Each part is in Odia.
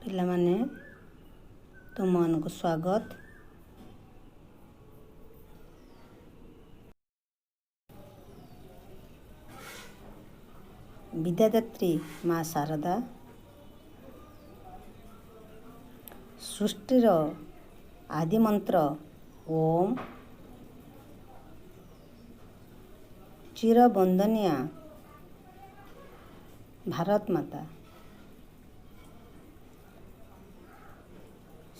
ପିଲାମାନେ, ତୁମମାନଙ୍କୁ ସ୍ୱାଗତ। ବିଦ୍ୟାଦାତ୍ରୀ ମା ଶାରଦା, ସୃଷ୍ଟିର ଆଦିମନ୍ତ୍ର ଓମ୍, ଚିରବନ୍ଦନୀୟା ଭାରତ ମାତା,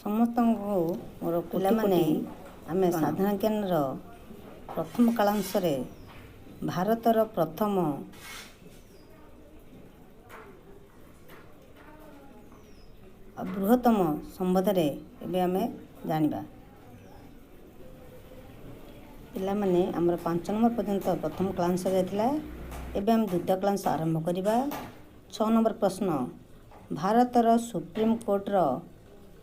ସମସ୍ତଙ୍କୁ ମୋର ପିଲାମାନେ, ଆମେ ସାଧାରଣ ଜ୍ଞାନର ପ୍ରଥମ କାଳାଂଶରେ ଭାରତର ପ୍ରଥମ ବୃହତ୍ତମ ସମ୍ବନ୍ଧରେ ଏବେ ଆମେ ଜାଣିବା। ପିଲାମାନେ, ଆମର 5 ନମ୍ବର ପର୍ଯ୍ୟନ୍ତ ପ୍ରଥମ କ୍ଲାସ ଯାଇଥିଲା। ଏବେ ଆମେ ଦ୍ୱିତୀୟ କ୍ଲାସ ଆରମ୍ଭ କରିବା। 6 ନମ୍ବର ପ୍ରଶ୍ନ, ଭାରତର ସୁପ୍ରିମକୋର୍ଟର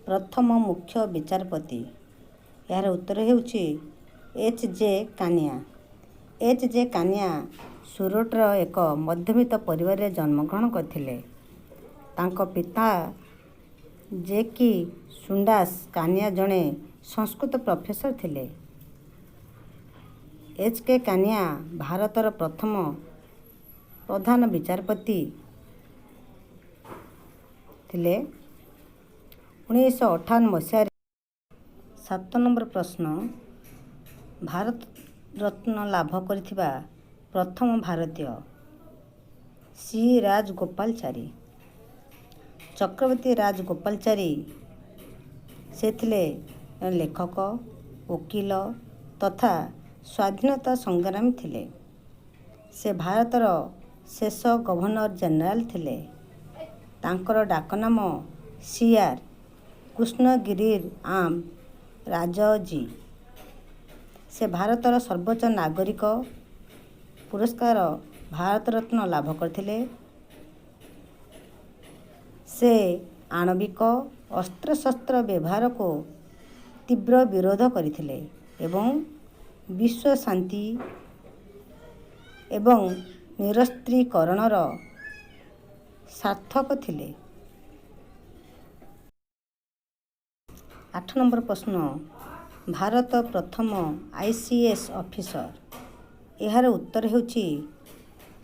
ପ୍ରଥମ ମୁଖ୍ୟ ବିଚାରପତି। ଏହାର ଉତ୍ତର ହେଉଛି ଏଚ୍ ଜେ କାନିଆ। ଏଚ୍ ଜେ କାନିଆ ସୁରଟର ଏକ ମଧ୍ୟବିତ୍ତ ପରିବାରରେ ଜନ୍ମଗ୍ରହଣ କରିଥିଲେ। ତାଙ୍କ ପିତା ଜେ କି ସୁଣ୍ଡାସ କାନିଆ ଜଣେ ସଂସ୍କୃତ ପ୍ରଫେସର ଥିଲେ। ଏଚ୍ କେ କାନିଆ ଭାରତର ପ୍ରଥମ ପ୍ରଧାନ ବିଚାରପତି ଥିଲେ 1958 ମସିହାରେ। 7 ନମ୍ବର ପ୍ରଶ୍ନ, ଭାରତ ରତ୍ନ ଲାଭ କରିଥିବା ପ୍ରଥମ ଭାରତୀୟ। ସି ରାଜଗୋପାଳଚାରୀ। ଚକ୍ରବର୍ତ୍ତୀ ରାଜଗୋପାଳଚାରୀ, ସେ ଥିଲେ ଜଣେ ଲେଖକ, ଓକିଲ ତଥା ସ୍ୱାଧୀନତା ସଂଗ୍ରାମୀ ଥିଲେ। ସେ ଭାରତର ଶେଷ ଗଭର୍ଣ୍ଣର ଜେନେରାଲ ଥିଲେ। ତାଙ୍କର ଡାକନାମ ସି ଆର୍ କୃଷ୍ଣଗିରିରାମ ରାଜାଜୀ। ସେ ଭାରତର ସର୍ବୋଚ୍ଚ ନାଗରିକ ପୁରସ୍କାର ଭାରତରତ୍ନ ଲାଭ କରିଥିଲେ। ସେ ଆଣବିକ ଅସ୍ତ୍ରଶସ୍ତ୍ର ବ୍ୟବହାରକୁ ତୀବ୍ର ବିରୋଧ କରିଥିଲେ ଏବଂ ବିଶ୍ୱ ଶାନ୍ତି ଏବଂ ନିରସ୍ତ୍ରୀକରଣର ସାର୍ଥକ ଥିଲେ। 8 ନମ୍ବର ପ୍ରଶ୍ନ, ଭାରତ ପ୍ରଥମ ଆଇସିଏସ୍ ଅଫିସର। ଏହାର ଉତ୍ତର ହେଉଛି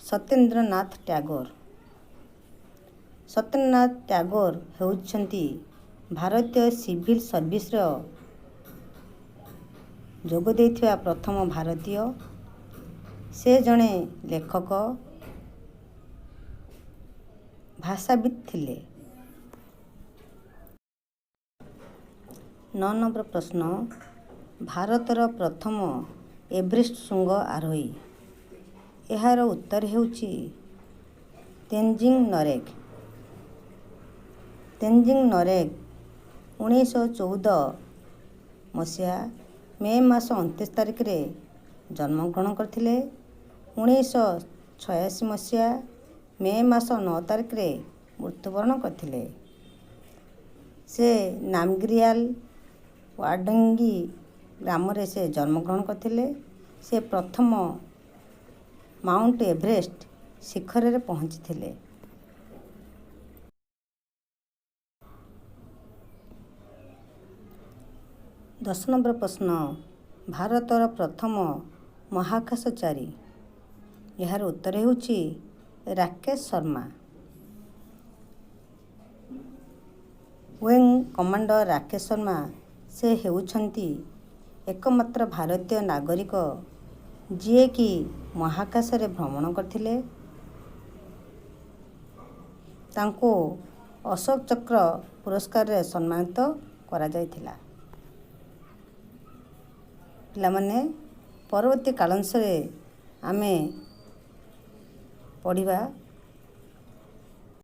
ସତ୍ୟେନ୍ଦ୍ରନାଥ ଟ୍ୟାଗୋର। ସତ୍ୟେନ୍ଦ୍ରନାଥ ଟ୍ୟାଗୋର ହେଉଛନ୍ତି ଭାରତୀୟ ସିଭିଲ୍ ସର୍ଭିସର ଯୋଗ ଦେଇଥିବା ପ୍ରଥମ ଭାରତୀୟ। ସେ ଜଣେ ଲେଖକ, ଭାଷାବିତ୍ ଥିଲେ। 9 ନମ୍ବର ପ୍ରଶ୍ନ, ଭାରତର ପ୍ରଥମ ଏଭରେଷ୍ଟ ଶୃଙ୍ଗ ଆରୋହୀ। ଏହାର ଉତ୍ତର ହେଉଛି ତେନଜିଂ ନୋରଗେ। ତେନଜିଂ ନୋରଗେ 1914 ମସିହା ମେ ମାସ 29 ତାରିଖରେ ଜନ୍ମଗ୍ରହଣ କରିଥିଲେ। 1986 ମସିହା ମେ ମାସ 9 ତାରିଖରେ ମୃତ୍ୟୁବରଣ କରିଥିଲେ। ସେ ନାମଗ୍ରିଆଲ ୱାଙ୍ଗଡି ଗ୍ରାମରେ ସେ ଜନ୍ମଗ୍ରହଣ କରିଥିଲେ। ସେ ପ୍ରଥମ ମାଉଣ୍ଟ ଏଭରେଷ୍ଟ ଶିଖରରେ ପହଞ୍ଚିଥିଲେ। 10 ନମ୍ବର ପ୍ରଶ୍ନ, ଭାରତର ପ୍ରଥମ ମହାକାଶଚାରୀ। ଏହାର ଉତ୍ତର ହେଉଛି ରାକେଶ ଶର୍ମା। ୱିଙ୍ଗ କମାଣ୍ଡର ରାକେଶ ଶର୍ମା, ସେ ହେଉଛନ୍ତି ଏକମାତ୍ର ଭାରତୀୟ ନାଗରିକ ଯିଏକି ମହାକାଶରେ ଭ୍ରମଣ କରିଥିଲେ। ତାଙ୍କୁ ଅଶୋକ ଚକ୍ର ପୁରସ୍କାରରେ ସମ୍ମାନିତ କରାଯାଇଥିଲା। ପିଲାମାନେ, ପରବର୍ତ୍ତୀ କାଳାଂଶରେ ଆମେ ପଢ଼ିବା।